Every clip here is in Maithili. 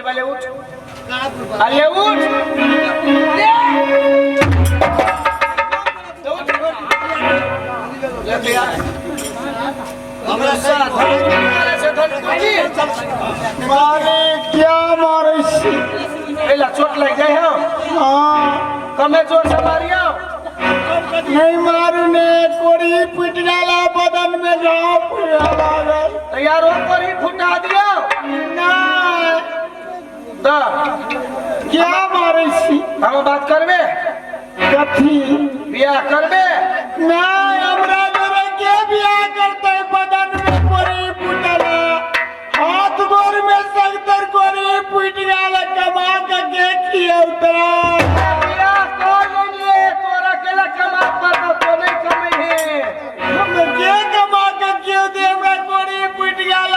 वाले उठ। अरे उठ। ले। तो उठ। ले भैया। हमरा साथ से धन पूंजी। मारे क्या मारे छी? एला चोट लग जाए हो। हाँ। कमे जोर से मारियो। नहीं मारू ने कोड़ी फूट गेला बदन में घाव फूटे लागल। तैयार हो पर ही फुटा दियो। नहीं। द क्या मारे छी? हम बात करबे? कथी? बियाह करबे? नहीं, हमरा जोरे के बियाह करते? बदन में कोड़ी फूटल, हाथ गोर में सगतर कोड़ी फूट गेल, कमा के के खियौता? बियाह कर लेलिए, तोरा केला कमा पर तो नहीं कमे है। हम के कमा के खियौते? हमरा कोड़ी फूट गेल।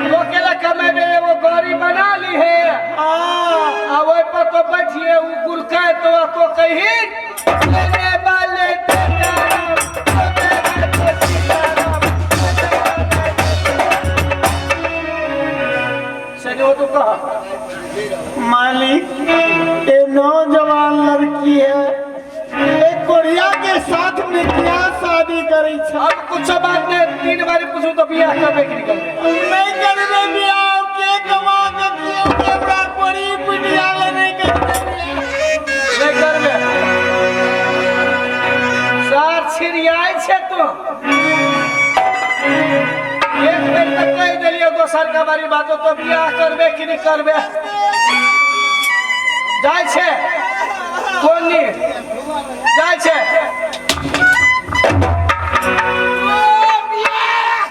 तो केला कमेबे? एगो गाड़ी बना ली है। हाँ। आ ओहि पर तो बैठिए, उ गुलकाय तो तो कही लेने वाले सीताराम, सीताराम। सनी वो तो कहा। मालिक, ये नौजवान लड़की है, एक कोरिया के साथ में क्या शादी करी छा? अब कुछ बात नहीं, तीन बारी पूछू तो बियाह करबे कि नहीं करबे? नहीं करबे बियाह। के कमा के कियो के? हमरा कोरी पिटिया ले, नहीं करबे बियाह। नहीं करबे? सार छिड़ियाइ छै तू। एक बेर तऽ कहि देलियै, दोसर का बारी बात तो बियाह करबे कि नहीं करबे? जाइ छै कोन नी जाइ छै? ओ, बियाह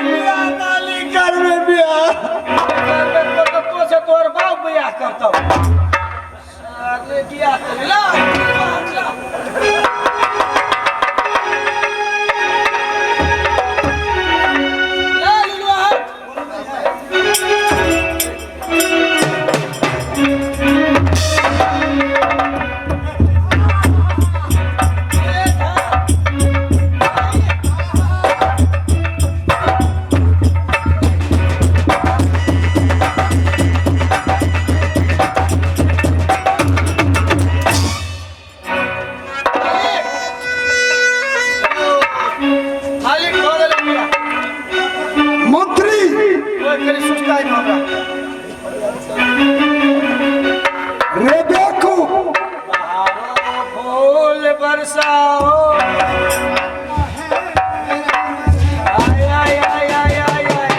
बियाह मालिक, करबे बियाह। करबे तो तो से तोहर बाप बियाह करतौ। सार ने बियाह करे ला ला। ला लुलुआ हट। मालिक, भऽ गेलै बियाह। मंत्री। ओइ कनि सुस्ताइ ने हमरा। रे बेवकूफ। बहारो फूल बरसाओ, आय आय आय आय आय आय आय।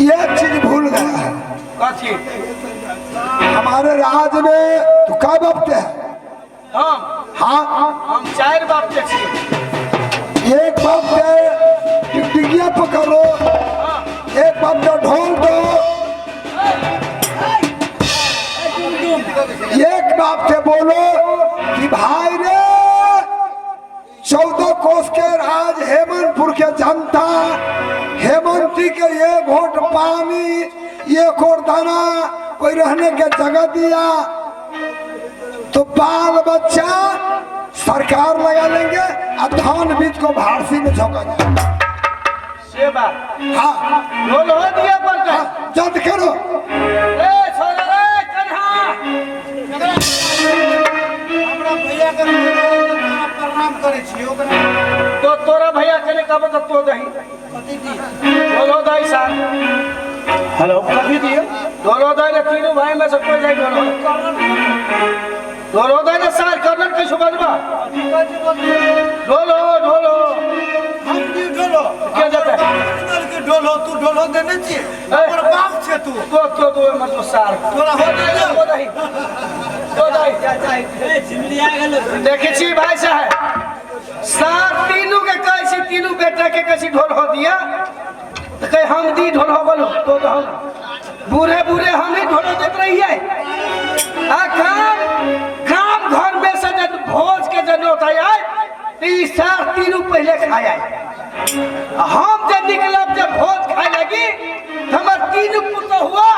एक चीज भूल गया है। कथी? हमारे राज में तू क्या बाप के है? हम? हाँ। हम चारि बाप के छी। एक बाप के डिगडिगिया पकड़ो, एक बाप के ढोल दो, एक बाप के बोलो कि भाई रे, 14 कोस के राज हेमंतपुर के जनता हेमंती के एक घोट पानी, एक और दाना, कोई रहने के जगह दिया तो बाल बच्चा सरकार लगा लेंगे और धान बीज को भारसी में झोंका जाएगा। से बात? हाँ। ढोल हो दिया पड़ता। हाँ, जल्द करो। ए छोरा रे कन्हा। हमरा भैया के प्रणाम करै छी ओकरा। तो तोरा भैया के कहबो तो तो दही। कथी दी? ढोल हो दही सार। हेलो, कथी दियो? ढोल हो दही ने, तीनों भाई में से कोई जाए ढोल हो, ढोल हो दही ने सार करनन कैसो बनबा। ढोल हो, ढोल हो। हम दी ढोलो? के देतै? के ढोलो? तू ढोलो देने छी? हमर बाप छे तू। तो तो मत तो सार। तोरा हो दे। हो दही, हो दही। देखै छी भाई साहब, सार तीनू के कहै छी, तीनू बेटा के कहै छी ढोल हो दिया तऽ कहे हम दी ढोल हो बोलो तो तो हम बूढ़े बूढ़े हम ही ढोलो देत रहिए। आ काम काम घर में से जब भोज के जब होता आए तो ई सार तीनू पहले खाए आए। आ हम जब निकलब जब भोज खाए लगी तो हमर तीनू पुत्र हुआ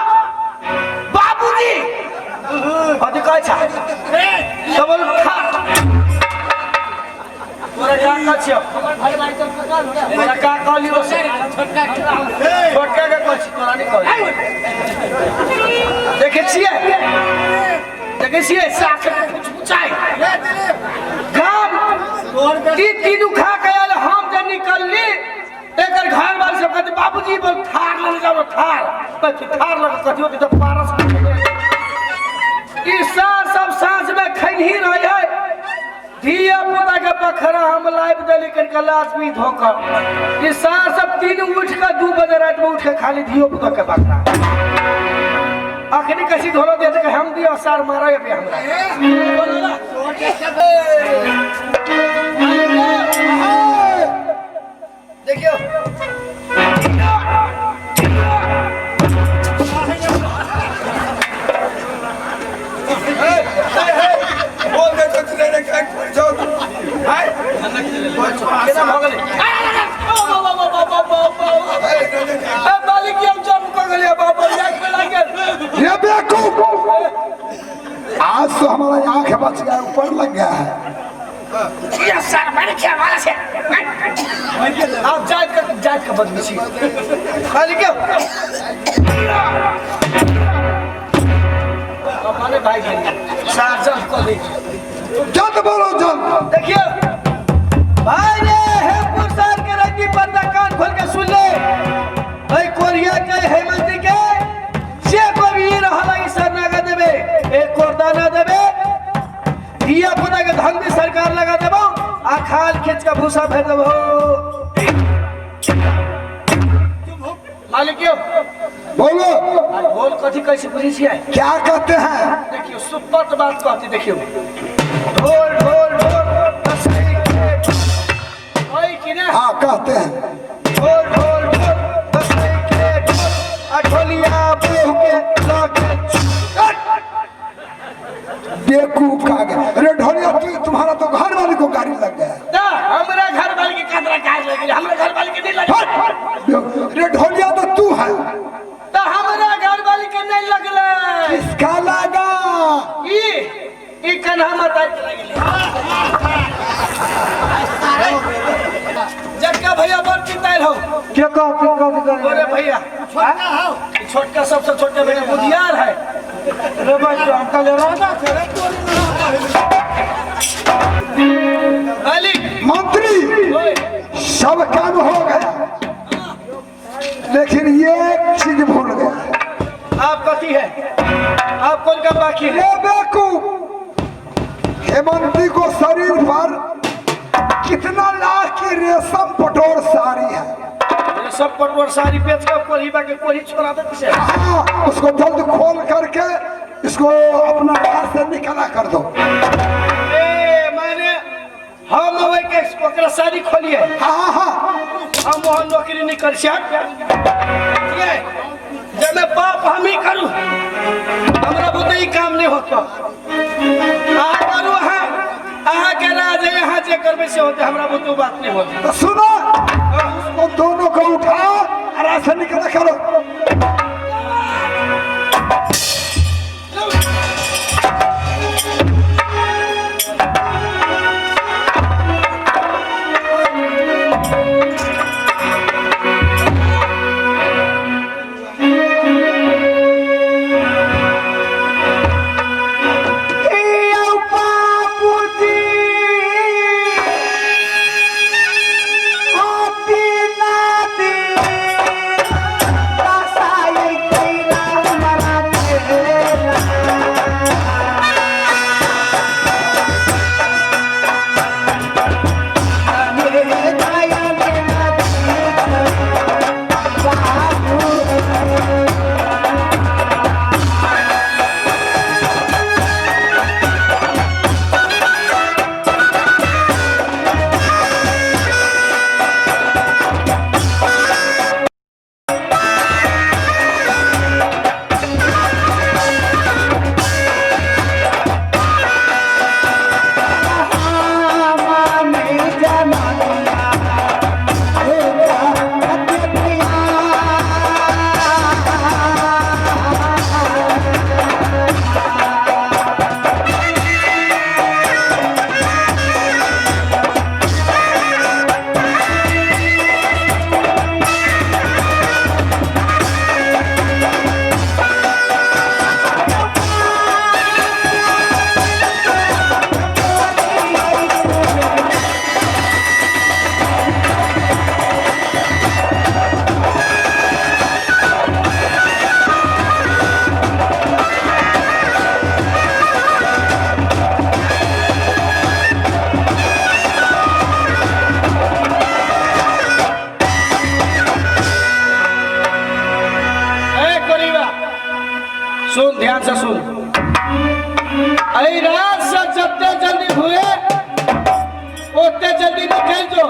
बाबूजी। कहै तोरा का कहलियो से छोटका के कहै छी तोरा नहीं कहलियो। देखै छियै देखै छियै सास के कुछ पुछाइ गाम ई तीनू खा के आयल हम जे निकलली एकर घर वाले सब कहते बाबूजी बोल थार ले जाओ थार कथी थार लग कथी होती तो पारस ई सार सब साँझ में खैनही रहे है धिया पुता के बखरा हम लाइव देली कनिका लाजमी धोकर ई सार सब तीनू उठ के 2 बजे रात में उठ के खाली धियो पुता के बखरा अखनी कसी धोलो दे के हम दियो सार मारा अभी हमरा देखियो बोल दे तो तेरे के पड़ जाओ हाय केना भऽ गेलै ए मालिक हम जम कऽ गेलियै बाबा जाग पे लागि गेल। ये बेवकूफ, आज तो हमारा आंख बच गया, ऊपर लग गया है। ये सर मार क्या वाला से आप जात का बदमाशी मालिक अपने भाई के सार जम कऽ दी। जल्द बोलो जल्द। देखियो भाई रे हेमपुर सर के रंगी पर्दा कान खोल के सुन ले। भाई कोरिया के हेमंती के जे कोई भी रहला ई सर ना देबे एक कोरदा ना देबे धिया पुता के धन भी सरकार लगा देबो आ खाल खींच के भूसा भेज देबो। मालिक बोलो बोल कथी कैसे बुझी छियै क्या कहते हैं? देखियो सुपर बात कहती। देखियो ढोल ढोल ढोल बसई के ओई कि ना? हाँ कहते हैं ढोल ढोल ढोल बसई के ढोल आ ढोलिया बहू के लगे बेवकूफ खा गया। अरे ढोलिया तू तुम्हारा तो घर वाले को गाड़ी लग गया। ना हमरा घर वाले के कतरा गाड़ी लग गई, हमरा घर वाले के नहीं लग। अरे ढोलिया तो तू है तो हमरा घर वाले के नहीं लगले। किसका लगा? ई ई कन्हा माता के लगले। जक्का भैया बड़ चिंताइल हो। क्या कहते कहते अरे भैया छोटका हो छोटका सबसे छोटका बेटा बुधियार है। रे भाई तो हमका ले रहा था मालिक मंत्री सब काम हो गया लेकिन ये चीज भूल गया। आप कथी है? आप कौन का बाकी है? ये बेवकूफ हेमंती को शरीर पर कितना लाख की रेशम पटोर साड़ी है। रेशम पटोर साड़ी बेच कर कोढ़ी बा के कोढ़ी छोड़ा दे किसे? हाँ उसको जल्द खोल करके इसको अपना घर से निकाला कर दो। ए माने हम वही के ओकरा साड़ी खोलिए। हाँ हाँ हम वहाँ नौकरी नहीं कर सकते। जब मैं बाप हम ही करूँ हमरा बुते ही काम नहीं होता। अहाँ करू अहाँ अहाँ के राज है यहाँ जे करबे से होते हमरा बुते बात नहीं होती। तो सुनो उसको दोनों को उठाओ और ऐसे निकला करो। बाबूजी सुन, एहि राज से जते जल्दी हुए ओते जल्दी निकल जो।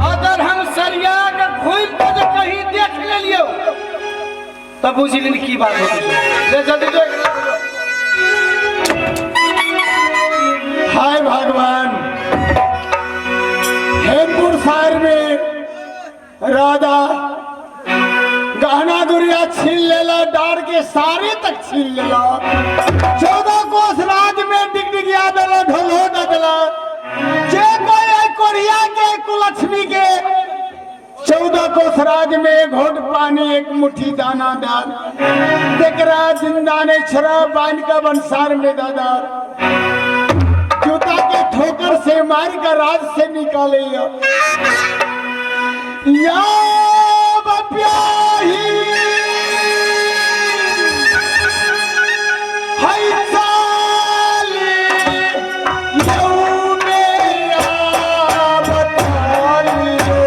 अगर हम सरिया के घूम के जे कहीं देख लेलियो तब बुझ लेली की बात होती। ले जल्दी जो। हाय भगवान, हेमपुर शहर में राधा गहना गुड़िया छीन लेला, डार के सारे तक छीन लेला। 14 कोस राज में डिगडिगिया देला, ढोलो दे देला। जे कोई है कोरिया के कुलक्ष्मी के 14 कोस राज में एक घोट पानी एक मुट्ठी दाना दाल तेकरा जिंदा ने छरा बांध का बंसार में दादा जूता के ठोकर से मार कर राज से निकाले या बप्याही हाय चाले यऊ मेरा बतालियो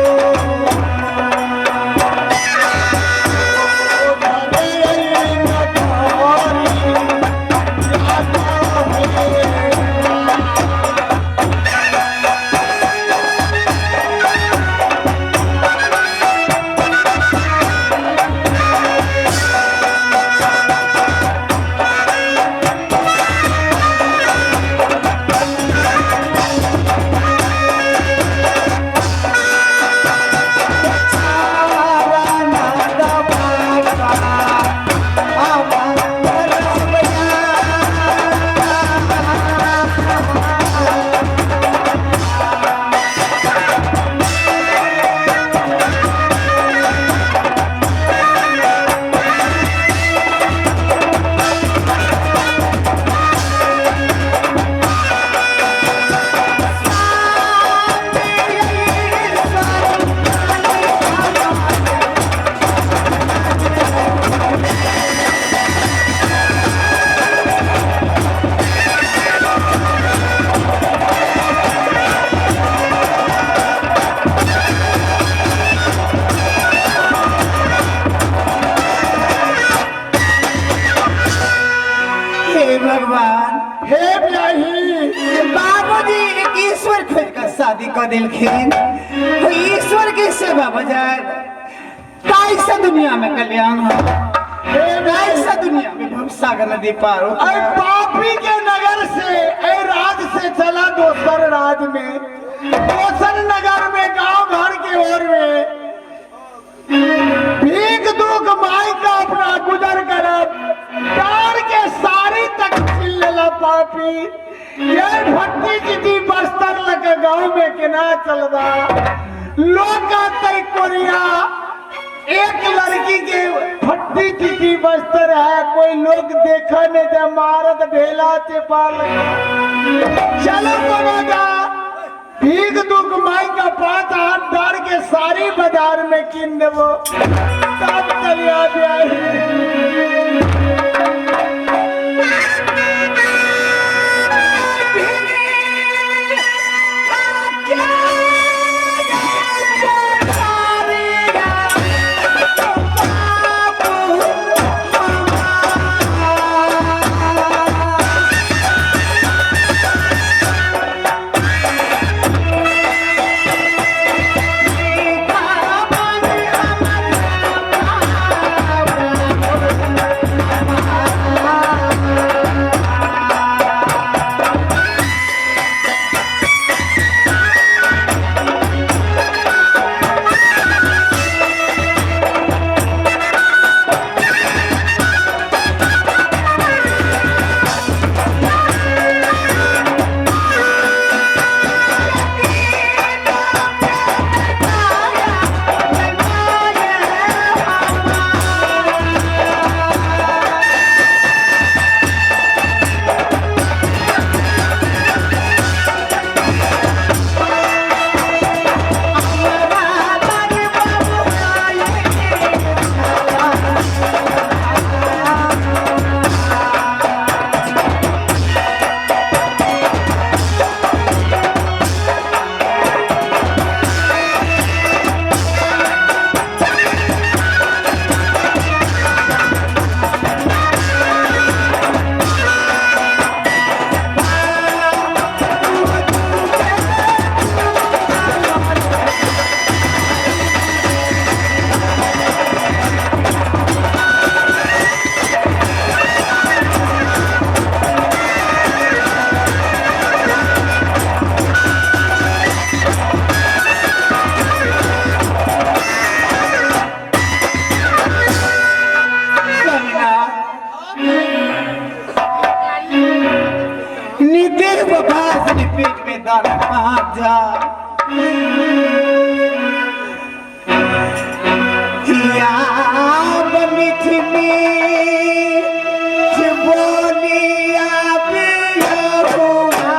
हे भगवान, हे ब्याही बाबूजी एक ईश्वर खोज कर शादी कर दिलखिन, तो ईश्वर के सेवा बजाय कैसे दुनिया में कल्याण हो, कैसे दुनिया में भव सागर नदी पार हो। अरे पापी के नगर से ए राज से चला दोसर राज में, दोसर नगर में गांव घर के ओर में भीख दुख माई का अपना गुजर करब, डार के सारी तक छीन लेला पापी। ये भट्टी जिदी बस्तर लग गांव में केना चलबा। लोग कहते कोरिया एक लड़की के फट्टी चिटी बस्तर है, कोई लोग देखा नहीं जा मारत ढेला चेपा लगा। चलो कोनो जा भीख दुख माई का 5 हाथ डार के सारी बाजार में किन देबो तब चलिया ब्याही। बाबा दाना कहाँ जा या मीठी मीठ बोलिया बियहुआ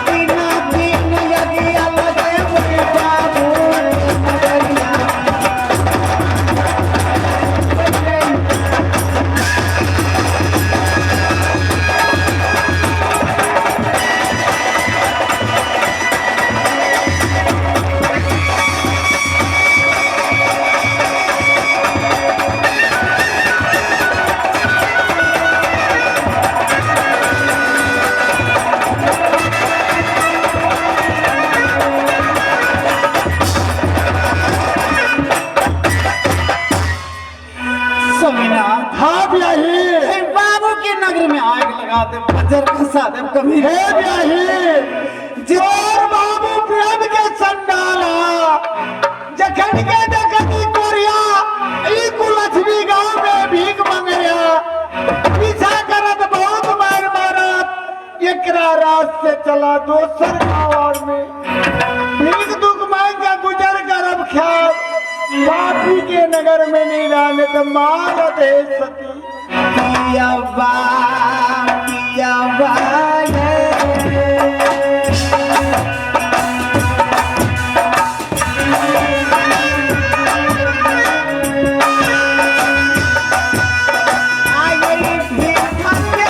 बिना बिन यगिया लगे मोरे बाबू मगरिया। स्वामीनाथ, हाँ ब्याही। हे बाबू के नगर में आग लगा दे, बजर खसा दे कभी। हे ब्याही, जोर बाबू प्रेम के संडाला जखन के देखती कोरिया ई कुलक्ष्मी गांव में भीख मंगरिया पीछा करत बहुत मार मारत एकरा रात से चला दोसर गांव और में भीख दुख मांग के गुजर करब ख्याल पापी के नगर में नहीं रहने तो मारत है सती। पिया बा पिया बा रे। आई भीख के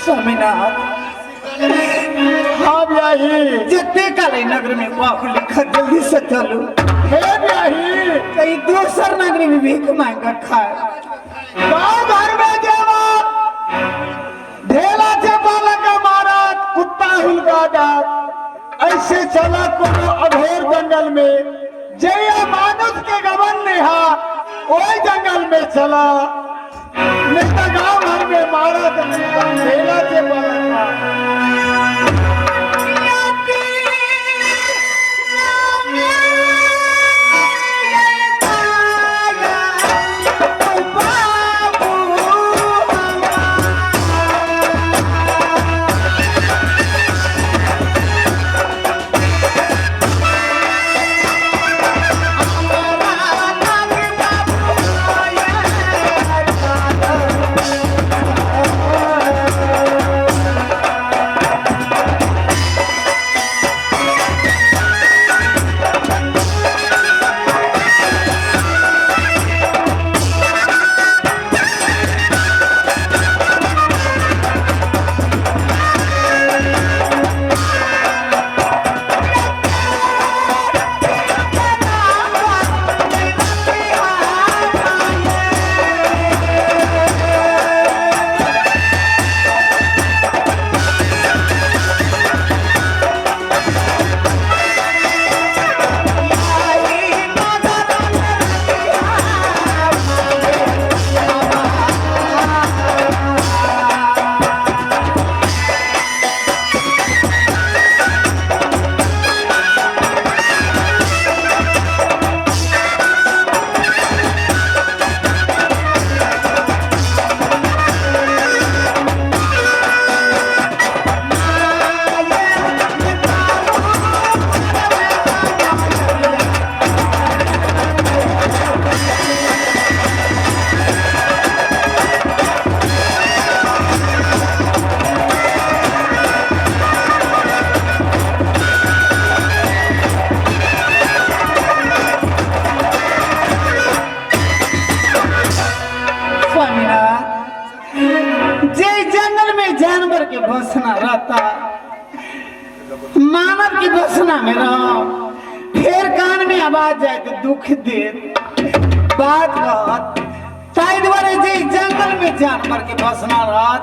स्वामीनाथ, हाँ ब्याही। जितने काले नगर में पाप लिखा जल्दी से चलो। हे ब्याही, कहीं दूसर नगरी में भीख मांग कर खाए। गाँव घर में देवा ढेला चपाला का मारत कुत्ता हुलका जात ऐसे चला कोनो अघोर जंगल में जया मानुष के गबन नेहा ओई जंगल में चला नहीं तो गाँव घर में मारत ढेला चपाला का। जे जंगल में जानवर के बसना रहता, मानव की बसना में रहो, फिर कान में आवाज जाए तो दुख दे बात कहत। ताहि दुआरे जे जंगल में जानवर के बसना रहत,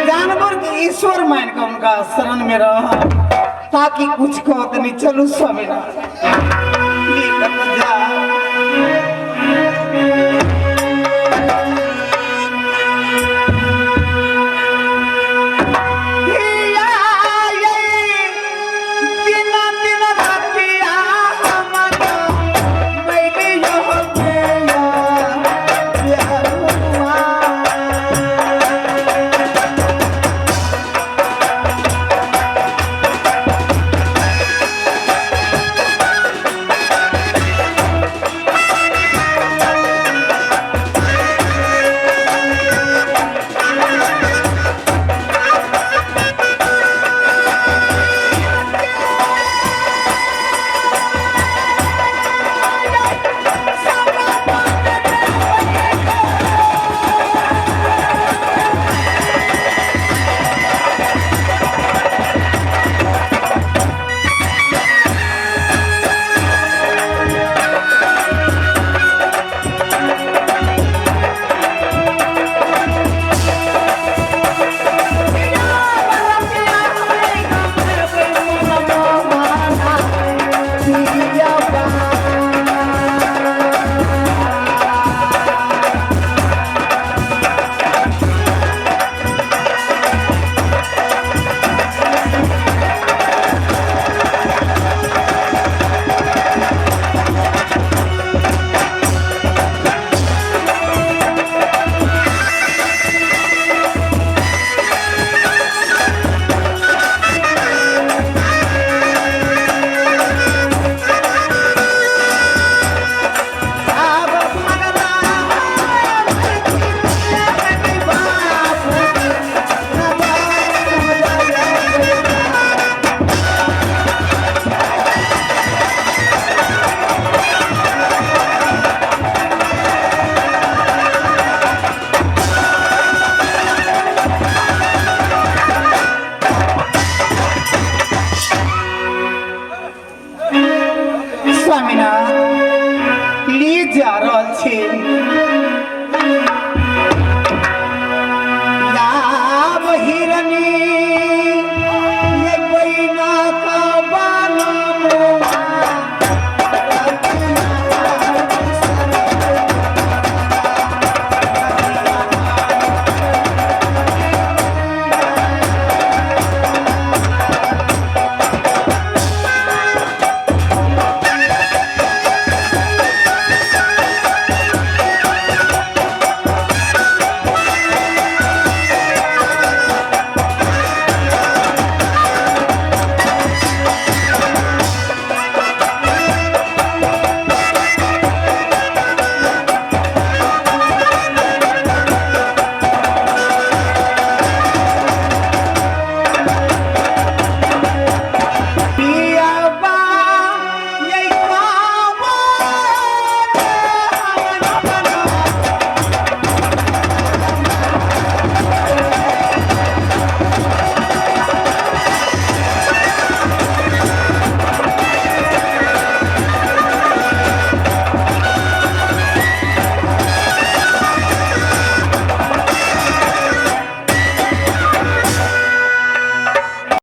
जानवर के ईश्वर मान के उनका शरण में रह, ताकि कुछ कहत नहीं। चलू स्वामी, जा।